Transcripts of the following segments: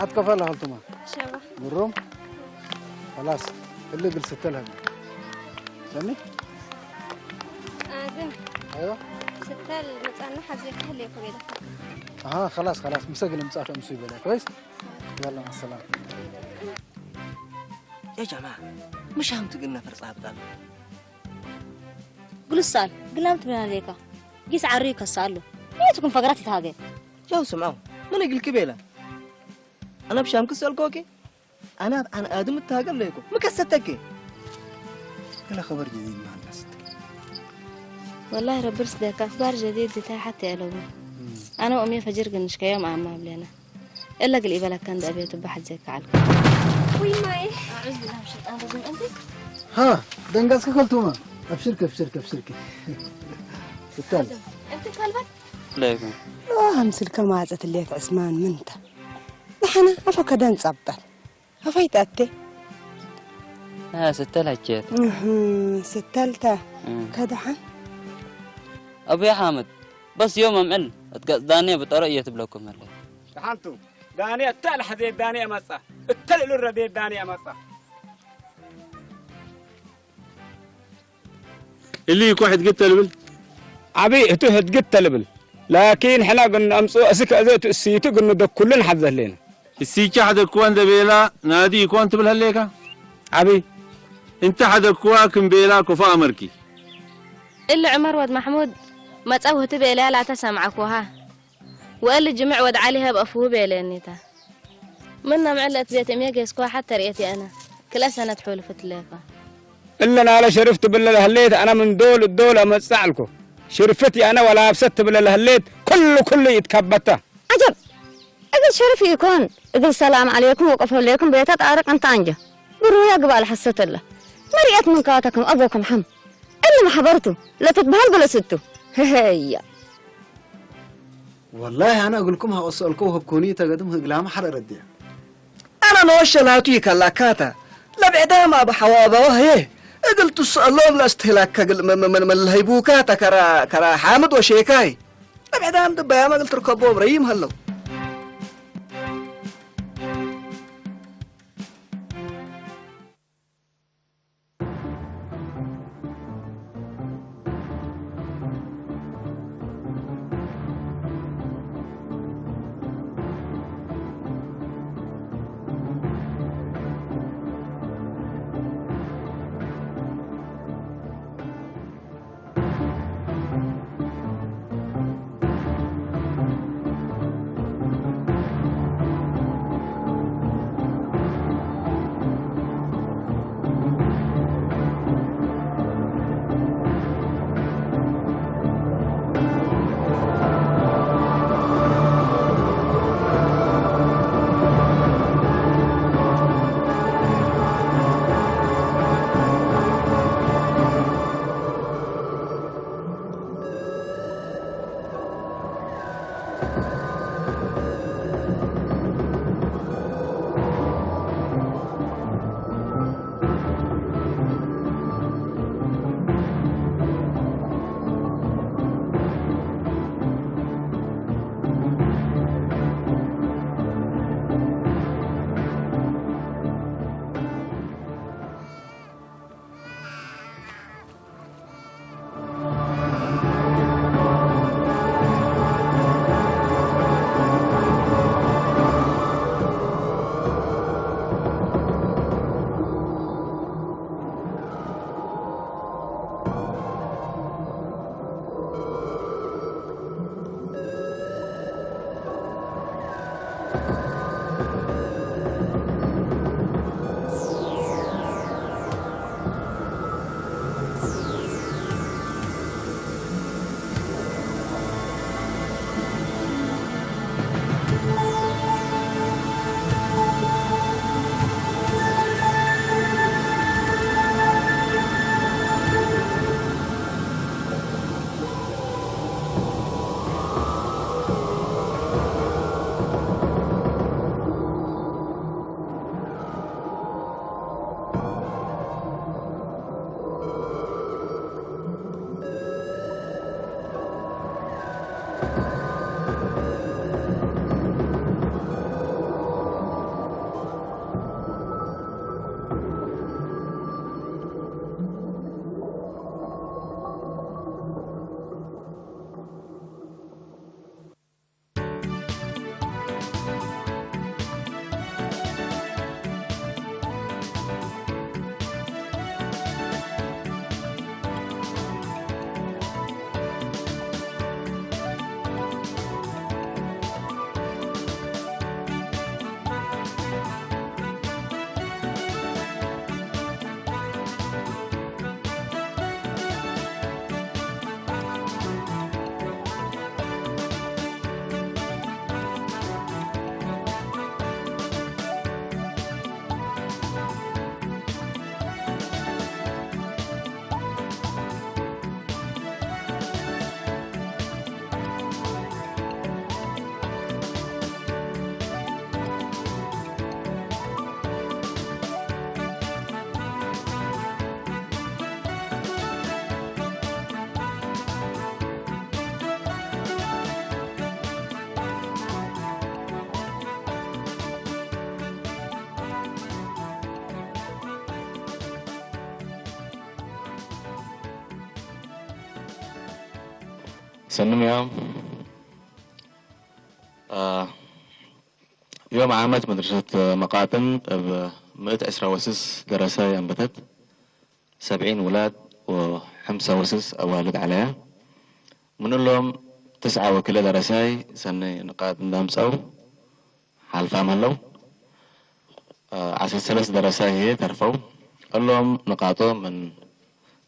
ኣትከፋላ ኸልቱማ ሸባ ብሮም ኸላስ እሊ ግል ስተል ሀብ ሰሚ ግን ኣይዋ ስተል መጻና ሓዚ ክህል ይኮ ቤለካ ኣሃ ኸላስ ኸላስ ምሰ ግል ምጻት እምሱ ይበላ ኮይስ ያላ ሰላም يا جماعة مش هم تقلنا فرصة أبطال ግሉሳል ግላም ትብና ሌካ ጊስ ዓሪ ከሳሉ የትኩም ፈግራት ይታገ جاو سمعوا من يقول كبيلة أنا بشام كسل كوكي أنا أنا آدم التاقل ليكو مكستك كلا خبر جديد مع الناس والله ربي رسدك أخبار جديد دي حتى لو أنا وأمي فجر قنش كيوم عما بلينا إلا قل إبلك كان دأبي تبحت زي كعلك ውይ ማየ ኣዑዝ ብላ ሽጣን ረዝም እንዴ ها دنقاسك خلتوما أبشرك أبشرك أبشرك ستال እንት ከልበት عليكم همسلك ما عزت اللي عثمان منت نحن عفو كدن صبتل عفيت أتي ها ستة لحكيت ستلتا كدحن أبو يا حامد بس يوم أمعل اتقصداني بطريقة تبلكم هلا ሓንቱ ዳንኤ እተል ሓዜ ዳንኤ መጻ እተል ኢሉ ረዴ ዳንኤ መጻ እሊ እኮ ሕድግት ተልብል ዓብይ እቱ ህድግት ተልብል ላኪን ሕና ግን ኣምጽኦ እስከ እዘ እቱ እሲቱ ግን ደኩልን ሓዘሌና እሲቻ ሕደግኩዋ እንደ ቤላ ናዲ ይኮን ትብል ሀሌካ ዓብይ እንተ ሕደግኩዋ ክም ቤላ ኮፋ ኣመርኪ إلا عمر ود محمود መጻው ህትብ ኤልያ ላተ ሰምዓኩሃ ወእል ጅምዕ ወድ ዓሊ ሀብ ኣፍሁ ቤለኒታ ምና ምዕለት ቤት እምየ ጌስኳ ሓተ ርእየት የእነ ክልአ ሰነት ሑልፍት ሌፋ እለ ናለ ሸርፍ ትብለ ለህሌት ኣነ ምን ዶል እዶል ኣመጽእ ኣልኩ። ሽርፍት የእነ ወላብሰት ትብለ ለህሌት ኩሉ ኩሉ ይትከበታ። عجب! እግል ሸርፍ ኢኮን እግል ሰላም ዐሌኩም ወቀፈሌኩም ቤተ ጣርቅ እንተ አንጀ ብሩያ ግባል ሐሰት እለ መርየት ምን ካተክም አቦክም ሐም እሊ መሐበርቱ ለትትበሀል በለስቱ ህህያ والله أنا أقول لكم هقص لكم وهبكوني تقدم هقلام حر رديا أنا نوش لاتو يكلاكاتا لبعدام أبا حوابا وهي እግል ትስአሎም ለእስትህላክ ከግል መመመን መለሀይቡካ ተከራ ከራ ሓምድ ወሼካይ ለብዕዳም ድባያም እግል ትርከቦም ረይም ሀለው ሰንም እዮም። ዮም ዓመት መድረሰት መቃጥን እብ ምእት ዕስራ ወስስ ደረሳይ ኣንበተት፣ ሰብዒን ውላድ ወሐምሳ ወስስ ኣዋልድ ዓለያ። ምንሎም ትስዓ ወክለ ደረሳይ ሰኒ ንቃጥ እንዳምፀው ሓልፋም ኣለው። ዓሰርተ ሰለስተ ደረሳይ ህየ ተርፈው። እሎም ንቃጦ ምን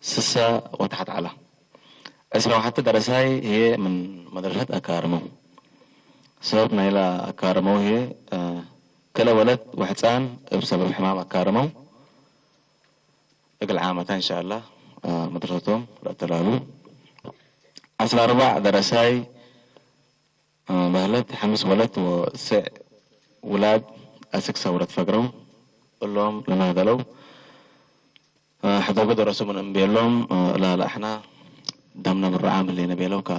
ስሳ ወታሕት ዓላ። ዕስራ ወሓተ ደረሳይ ህየ ምን መድረሰት ኣካርመው። ሰብ ናይላ ኣካርመው ህየ ክለ ወለት ወሕፃን እብ ሰበብ ሕማም ኣካርመው። እግል ዓመታ እንሻላ መድረሰቶም ለተላሉ። ዓስራ ኣርባዕ ደረሳይ በህለት ሐምስ ወለት ወስዕ ውላድ ኣስክ ሰውረት ፈግረው እሎም ለናህደለው ሕደጉ ደረሱ ምን እምቤሎም ላለ ኣሕና ደምነ ምርዓም ህሌነ ቤለው ከ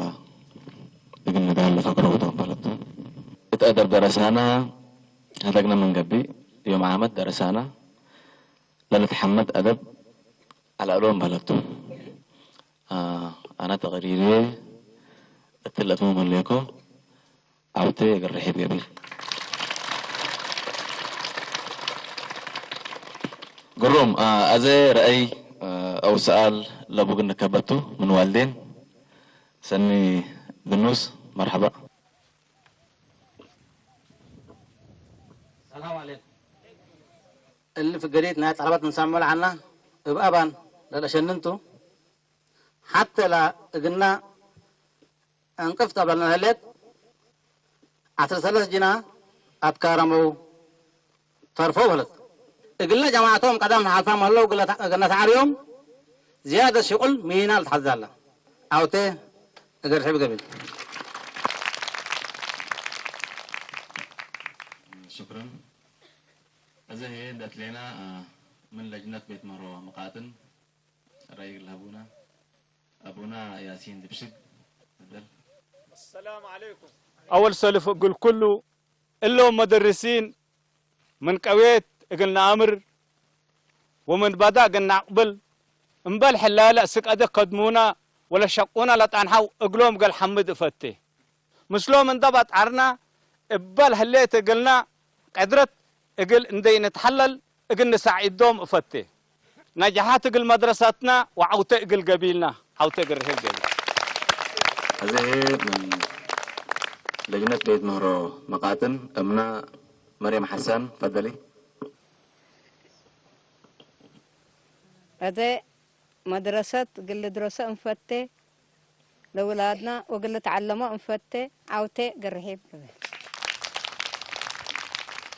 እግል ንዳለ ፈግረው ቶም በለቱ። እት ኣደብ ደረሳና ህደግነ ምን ገቢ ዮም ዓመት ደረሳና ለልትሐመድ ኣደብ ኣልኣሎም በለቱ። ኣነ ተቐሪርየ እትለጥሙ መለኮ ዓውተ የገርሕ ገቢ ግሩም ኣዘ ረአይ ኣው ሰኣል ለቡግን ከበቱ ምን ዋልዴን ሰኒ ብኑስ መርሐባ። ሰላም ዓለይኩም። እሊ ፍገዴት ናይ ጸረባት ምንሳመል ዓና እብ ኣባን ለለሸንንቱ ሓተ ላ እግና እንቅፍት ኣብላና ህሌት ዓስር ሰለስ ጅና ኣትካረመው ተርፎ በለት። እግልነ ጀማዓቶም ቀዳም ንሓልፋም ኣለው እግልነ ተዓርዮም ዝያደ ሽቁል ሚና ልትሓዛላ ኣውቴ እገር ርሒብ ገቢል። ሽኩረን። እዚ ህየ እንደ ትሌና ምን ለጅነት ቤት ምህሮ መቃጥን ረይ ለህቡና ኣቡና ያሲን ድብሽግ። السلام عليكم. أول سلف أقول كله إلا مدرسين من قويت أقلنا أمر ومن بدا أقلنا أقبل እምበል ሕላለ እስቀደ ከድሙና ወለሸቁና ለጣንሐው እግሎም እገል ሐምድ እፈቴ። ምስሎም እንደ ባጣርና እበል ህሌት እግልና ቀድረት እግል እንደ ኢንትሐለል እግል ንሳዒዶም እፈቴ። ነጃሓት እግል መድረሰትና ወዐውተ እግል ገቢልና። ዐውተ እግል ርሒብ ገቢል። እዚ ምን ለጅነት ቤት ምህሮ መቃጥን እምና መርየም ሐሰን ፈደሊ። እዘ መድረሰት እግል ልድረሶ እንፈቴ ለውላድና ወእግል ልትዓለሞ እንፈቴ ዐውቴ እግል ርሒብ።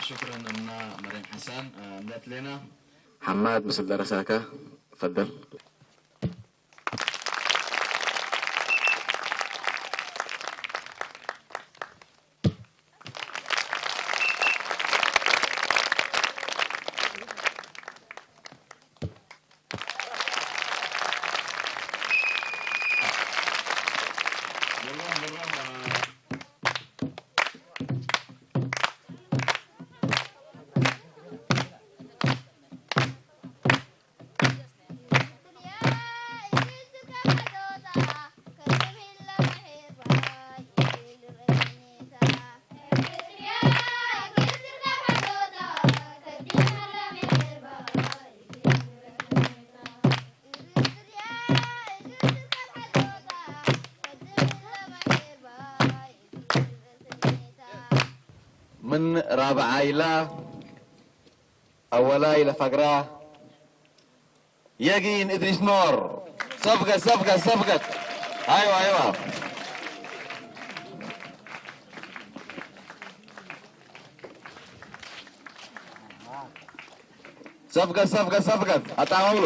ሽኩረን እምና መርየም ሐሰን። እምነት ሌና ሐማድ ምስል ደረሳከ ፈደል። ምን ራብዓይላ ኣወላይ ለፈግራ የጊን እድሪስ ኖር። ሰብገት ሰብገት ሰብገት። ኣይዋ ኣይዋ። ሰብገት ሰብገት ሰብገት። ኣጣማምሎ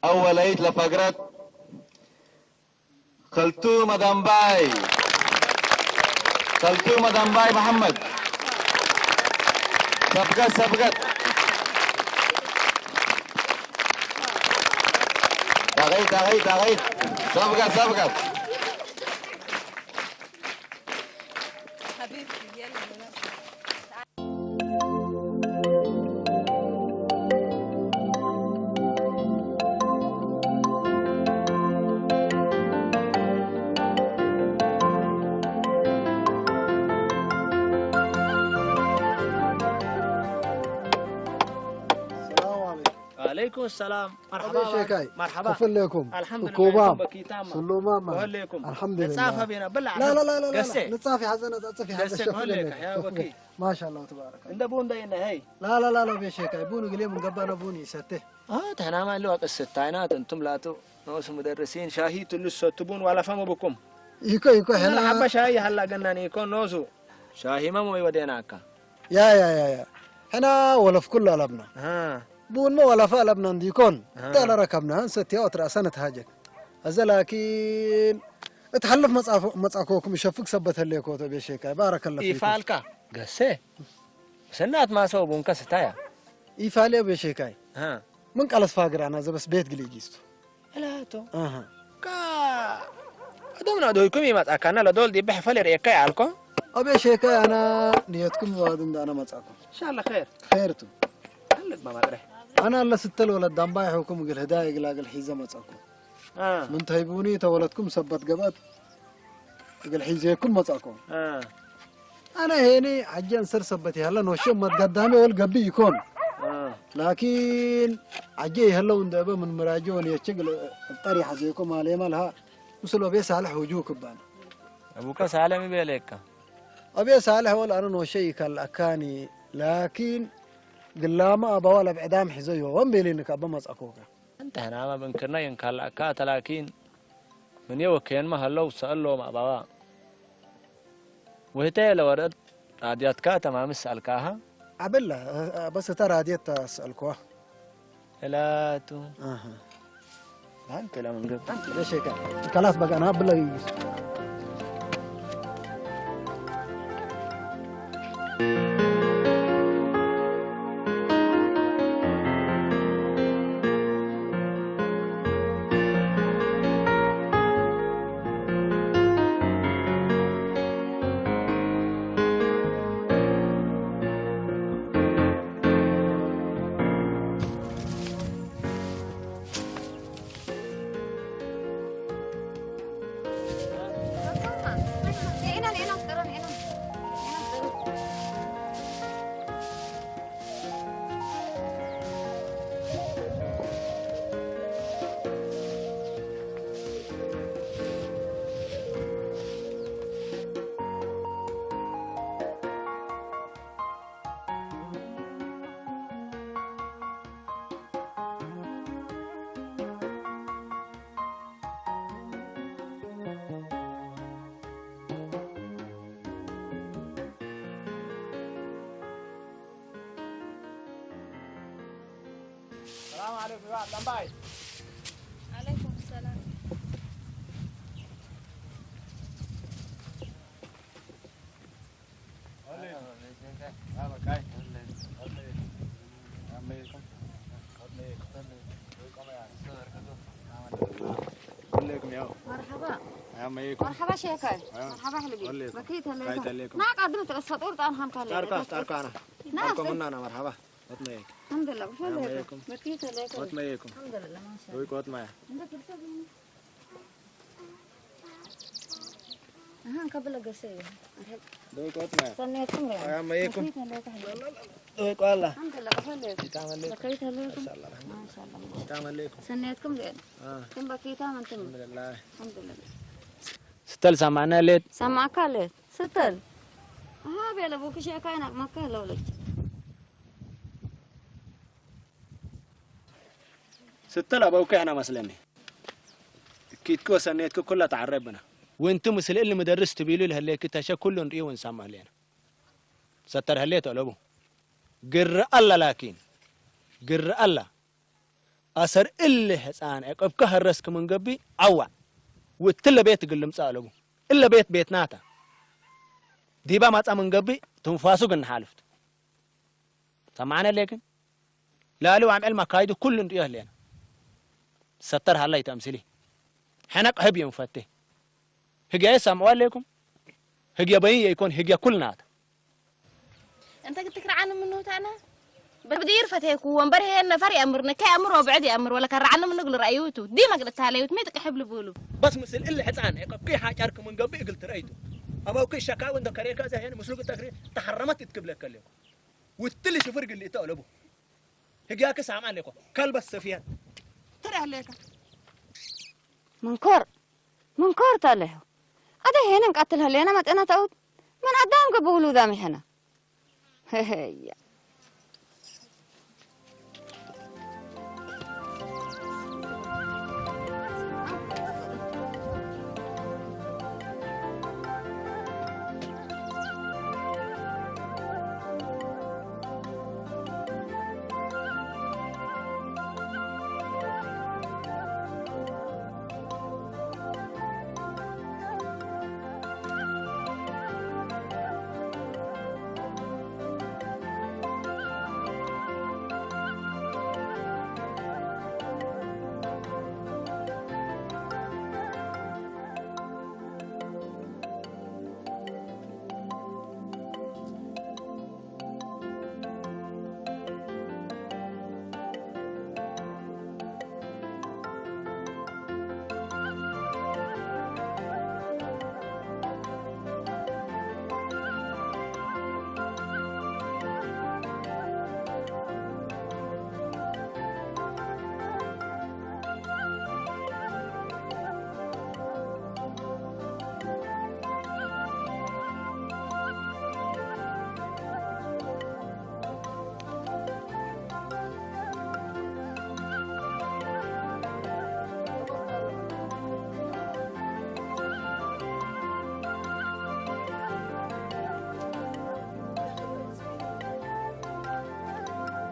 ኣወለይት ለፈግረት ከልቱ መዳምባይ ከልቱ መዳምባይ መሐመድ። ሰብገት ሰብገት። ዳቂት ዳቂት ዳቂት። ሰብገት ሰብገት። ሰላም፣ መርሓባ ኣቤት ሸይካይ፣ መርሓባ። ከፍለኩም። ኣልሓምዱሊላህ፣ እኮባም፣ በኪታማ። ስሉማማ። ወህሌኩም። ኣልሓምዱሊላህ። ንጻፍ ኣቤና፣ ብላ ላ፣ ላ፣ ላ፣ ላ፣ ላ፣ ገሴ። ንጻፍ ይሓዘና፣ ጻጽፍ ይሓዘ፣ ገሴ፣ ሸፍለለይ። ወህሌካ፣ ያ በኪ። ማሻአላህ፣ ተባረከ። እንደ ቡን ደይና፣ ሄይ። ላ፣ ላ፣ ላ፣ ላ፣ ቤት ሸይካይ፣ ቡን ግሌ ምን ገባና ቡን ይሰተ። اه، تنام اللي وقت ستاينات، انتم لا تو-، نوس مدرسين، شاهي تلسو تبون ولا فمو بكم. ይኮ፣ ይኮ፣ هنا ሕና حبة شاي هلا قلنا نيكون نوسو. شاهي ما مو يودينا هكا. ያ፣ ያ፣ ያ፣ ያ። ሕና ወለፍ ኩሉ ኣለብና። ها. ቡን ሞ ወለፋ ኣለብና እንዲኮን። ها. ተለረከብና፣ እንሰትያ ወትራእሳ ነትሃጀክ። ኣዘ ላኪን እትሓልፍ መጻፎ-፣ መጻኮኩም ይሸፍግ ሰበት ህሌኮ ተቤ ሸይካይ። ባረከላ ፊኩም። ኢፋልካ ገሴ። ሰናት ማሰው ቡንከ ስታያ። ኢፋልዮ ቤ ሸይካይ። ها. ምን ቀለስ ፋግር ኣና ዘበስ ቤት ግሊ ጊስቱ። ላቶ ኣሃ። ካ ኣዶምና ዶይኩም ይመጻካና ለዶል ዲብሕ ፈል ርእየካ ያልኮ። ኣቤ ሸይካይ ኣና ንየትኩም ዋድ እንዳ ኣና መጻኩም። ኢንሻአላህ ኸይር። ኸይርቱ። አለቅ ማማጥረ ኣና ለስተል ወለ ዳምባይ ሑኩም ግል ህዳይ ግላግል ሒዘ መጻኩም። አ ምን ተይቡኒ ተወለትኩም ሰበት ገባት ግል ሒዜኩም መጻኩም። አ ኣነ ሄኒ ዓጀ እንሰር ሰበት ያለ ኖሸ መትጋዳሚ ወል ገቢ ይኮን። አ ላኪን ዓጀ ይህለው እንደበ ምን ምራጀ ወን የችግ ጠሪ ሓዜኩም ኣሌማ ለሃ ምስሎ ቤ ሳልሕ ውጁ ክባን። አቡከ ሳለም ይቤለካ። ኣቤ ሳልሕ ወል ኣነ ኖሸ ይከል ኣካኒ ላኪን ግላማ ኣባዋ ለብዕዳም ሒዘ ዮወን ቤሌኒ ካበ መጻኮከ። እንተ ህናማ ብንክርና ይንካላካ ተላኪን ምን የወከየንማ ሀለው ሰአሎም አባዋ። ወህተ ለወረድ ራድያትካ ተማምስ አልካሃ። ኣበላ በስ እታ ራድየት ተስአልኮዋ። እላቱ ኣሃ። ባንክ ለመንገብ ደሸካ ከላስ በቃ ና ብላ ይግስ። ሰላም አለይኩም ያ ጠንባይ። عليكم السلام. አበቃይ። አመይኩም። አመይኩም። መርሐባ። አመይኩም። መርሐባ ሸይኸይ። መርሐባ ሕልቢ። በኪ ተለይኩም። ና ቀድም ተለስ ፈጡር ጣን ሐምካለ። ጣርካ ጣርካ አና። ና አልኮምና ና መርሐባ። ወትመይክ። አልሐምዱሊላህ። በኪ ተለይኩም። ወትመይኩም። አልሐምዱሊላህ ማሻአላህ። ወይ ቆት ማያ። እንደ ፍልሰት ነው። አሃ ከብለ ገሰ። ወይ ቆት ማያ። ሰኔኩም ነው። አመይኩም። በኪ ተለይኩም። ወይ ቆላ። አልሐምዱሊላህ። በኪ ተለይኩም። ማሻአላህ። ማሻአላህ። ሰኔትኩም አ። ኩም በኪታ መንትም። አልሐምዱሊላህ። ስተል ሰማዕና ሌት። ሰማዕካ ሌት። ስተል። አሃ ቤለ ቡክሽ ካይና መካ ለውለች። ስተል አበውከ ያና መስለኒ። ኪትኩ ወሰኔትኩ ኩላ ተዓረብና። ወንቲ ምስል እል ምደርስ ትቢሉ ለህሌክ ተሸ ኩሉ እንርእዩ ወንሳማ ህሌና። ሰተር ህሌት አለቡ። ግር አላ ላኪን። ግር አላ። አሰር እለ ህፃን ዕቅብከ ሀረስክ ምን ገቢ ዓዋዕ ውትለ ቤት ግልምፃ ኣለቡ። እለ ቤት ቤትናታ ዲባ ማፃ ምን ገቢ ትንፋሱ ግን ሓልፍት ሰማዕነ ሌክን ላሊ ዋምዕል ማካይዱ ኩሉ እንድዮ ህሌና ሰተር ሃላይ ተምስሊ ሕነቅ ህብ የንፈቴ ህግያ የሳምዋ ሌኩም ህግያ በይን የይኮን ህግያ ኩልናታ أنت قلت لك عن منو تانا؟ بدير فتيكو ومبرهن نفر يأمر نكي أمر وبعد يأمر ولا كرعنا من نقل رأيوتو دي ما قلت عليه وتميت قحب لبولو. بس مثل اللي حتان كي حاجارك من قبل قلت رأيتو أبو كي شكاوى عند كريكا زي هنا مسلوق التكرير تحرمت تكب لك اليوم وتلي شفر قل لي تقلبه ህግያከ ሳማ ኣለኮ ከልበስ ሰፍያን ትረህ ኣለካ። መንኮር መንኮር ታለሁ። ኣደ ሄነን ቀትል ህሌና መጠና ተውት። ምን ኣዳም ገበውሉ ዳም ይሄና። ያ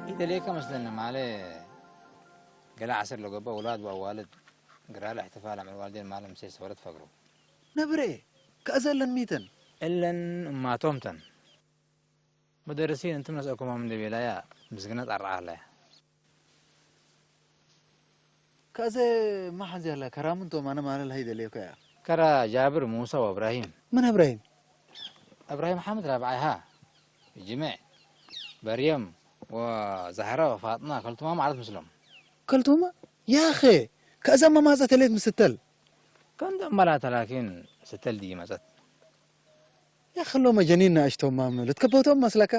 ይደልየካ መስለኒ ማለ ገለ ዓሰር ለገባ ውላድ ወኣዋልድ ግራለ እሕትፋል ኣምዕል ዋልዴን ማለ ምሰ ሰፈረት ፈግሩ ነብረ ከእዘለን ሚተን እለን እማቶም ተን መደረሲን እንትም ነስአኩሞም እንደ ቤላያ ምስግነት ኣርዓለያ። ከዘ ማሓዚ ያላ ከራምንቶ ማነ ማለል ሃይደሌኮ ያ። ከራ ጃብር ሙሳ ወእብራሂም። ምን እብራሂም? እብራሂም ሓምድ ራብዓይ ሃ። ጅምዕ በርየም ወዛህራ ወፋጥና ከልቱማ ማለት ምስሎም። ከልቱማ? ያኸ ከእዛ መማፀ ተሌት ምስትል። ከንደ እመላተ ላኪን ስትል ድይ መፀት። ያኸሎ መጀኒን ናእሽቶማ ምልት ከቦቶም መስለካ?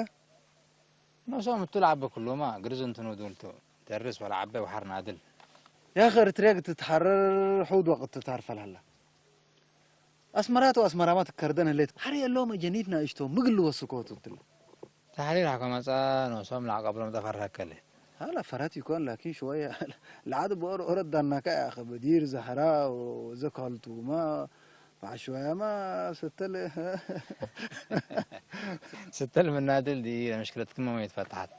ኖሶም እቱ ለዓበ ኩሎማ ግርዝ እንትኑ ዱልቱ ደርስ ወላ ዓበ ወሓር ናድል። ያኸ እርትርያ ግትትሓረር ሕውድ ወቅት ትታርፈል ሃላ። ኣስመራት ወኣስመራማ ትከርደን ህሌት ሓር የሎ መጀኒት ናእሽቶ ምግል ወስኮቱ ትል። ተሓሪር ሓኮ መጻ ኖሶም ለዓቀብሎም ጠፈር ሃከለ። ሃላ ፈረት ይኮን ላኪን ሽወያ ለዓድ በኦር ኦረት ዳናካ ያኸ በዲር ዛህራ ወዘካልቱማ ባዕሽዋያማ ስተል ስተል ምናድል ዲ ለምሽክለትክመ መይት ፈትሓት።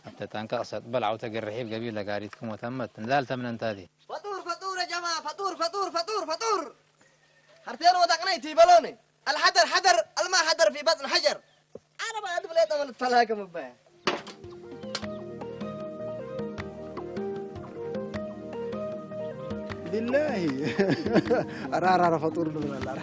ኣተ ጠንቀቕ ሰጥ በል ዓውተ ገርሒብ ገቢብ ለጋሪትክም ወተመት። ንዛል ተምነንታ ዲ። فطور فطور يا جماعة، فطور فطور فطور فطور. حرتين وتقنيتي بلوني. الحذر حذر، الما حذر في بطن حجر. أنا ما أدري ليه تملت فلاكم ببايا. ቢላሂ ኣራራራ ፈጡር ንብል ኣላ።